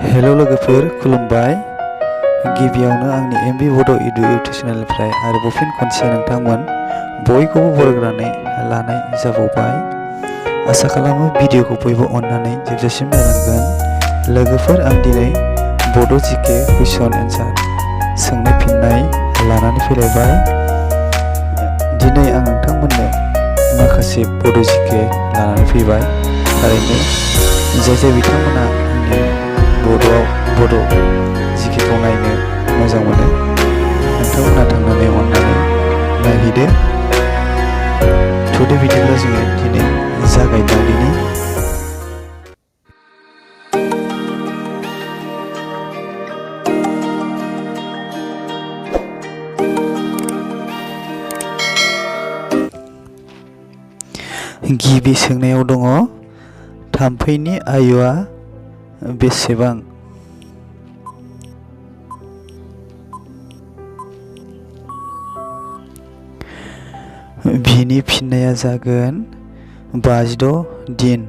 Hello लोगोफोर खुलुमबाय। गिबियावनो आंनि एमबि बड' इडुकेशन चेनेलनिफ्राय आरोबाव फिन खनसे नोंथांमोन बयखौबो बरायनानै लानाय जाबावबाय। आसा खालामो भिडिअखौ बयबो अननानै जोबजासिम नायलांगोन। लोगोफोर, आं दिनै बड' जिके कुइसन एन्सार सोंनाय फिननाय लानानै फैलायबाय। दिनै आं नोंथांमोननो माखासे बड' जिके लानानै फैबाय। थारैनो जाय बिथांमोना आंनि बड' जिकेखौ नायनो मोजां मोनो, नोंथांमोना थांनानै अननानै नायहैदो। थुदो बिदिब्ला जोङो दिनै जागायदिनि। गिबि सोंनायाव दङ, थाम्फैनि आयुआ बेसेबां? बिनि फिननाया जागोन 56 दिन।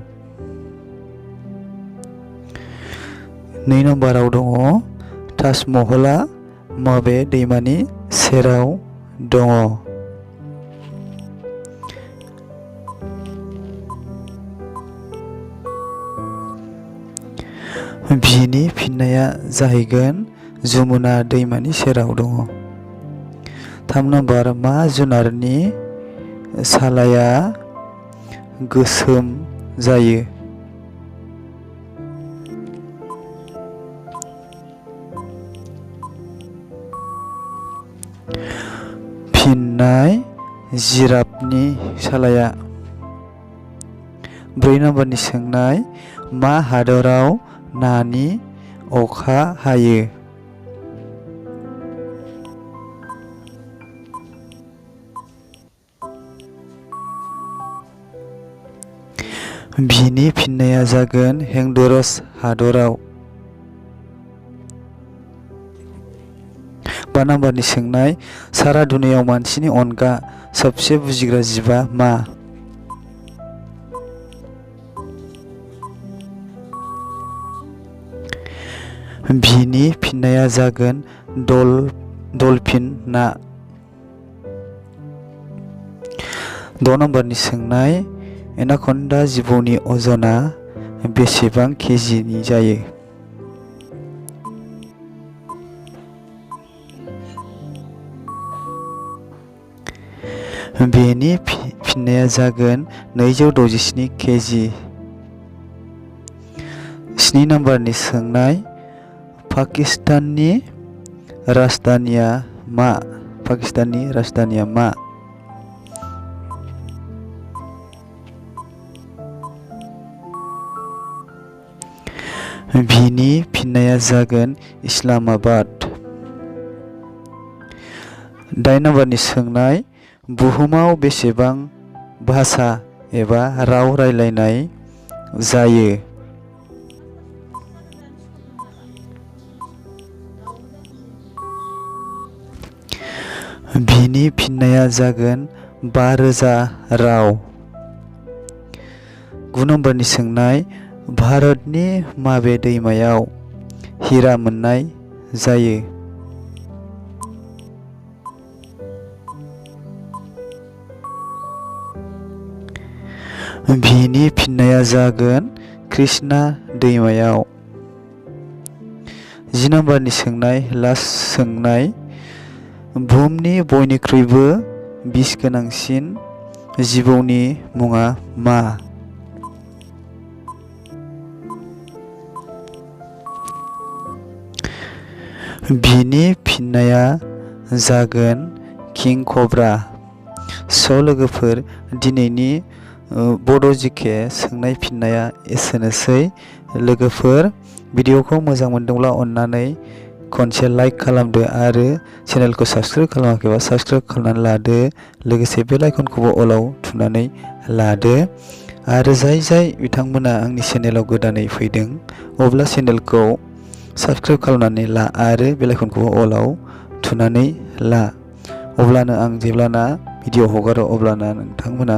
2 नम्बराव दङ, ताजमहलआ माबे दैमानि सेराव दङ? बिनि फिननाया जाहैगोन जमुना दैमानि सेराव दङ। 3 नम्बर, मा जुनारनि सालाया गोसोम जायो? फिननाय, जिराफनि सालाया। 4 नम्बरनि सोंनाय, मा हादराव नानि अखा हायो? बिनि फिननाया जागोन हन्डुरास हादराव। 5 नम्बरनि सोंनाय, सारा दुनियाव मानसिनि अनगा सबसे बुजिग्रा जिबआ मा? बिनि फिननाया जागोन डलफिन ना। 6 नम्बरनि सोंनाय, एनाकन्डा जिबौनि अजना बेसेबां केजिनि जायो? बेनि फिननाया जागोन 267 केजि। 7 नम्बरनि सोंनाय, पाकिस्ताननि राजधानिया मा? पाकिस्ताननि राजधानिया मा? बिनि फिननाया जागोन इस्लामाबाद। 8 नम्बरनि सोंनाय, बुहुमाव बेसेबां भाषा एबा राव रायज्लायनाय जायो? बिनि फिननाया जागोन 5000 राव। 9 नम्बरनि सोंनाय, भारतनि माबे दैमायाव हिरा मोननाय जायो? बिनि फिननाया जागोन कृष्णा दैमायाव। 10 नम्बरनि सोंनाय, लास्ट सोंनाय, बुहुमनि बयनिख्रुइबो बिस गोनांसिन जिबौनि मुङा मा? बिनि फिननाया जागोन किं कब्रा। लोगोफोर, दिनैनि बड' जिके सोंनाय फिननाया एसेनोसै। लोगोफोर, भिडिअखौ मोजां मोनदोंब्ला अननानै खनसे लाइक खालामदो आरो चेनेलखौ साबस्क्राइब खालामाखैबा साबस्क्राइब खालामनानै लादो। लोगोसे बेल आइकनखौबो अलाव थुनानै लादो। आरो जाय बिथांमोना आंनि चेनेलाव गोदानै फैदों, अब्ला चेनेलखौ साबस्क्राइब खालामनानै ला आरो बेल आइकनखौबो अलाव थुनानै ला। अब्लानो आं जेब्लाना भिडिअ हगारो अब्लाना नोंथांमोना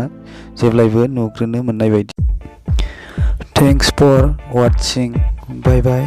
जेब्लायबो नुग्रोनो मोननाय बायदि। Thanks for watching. Bye bye.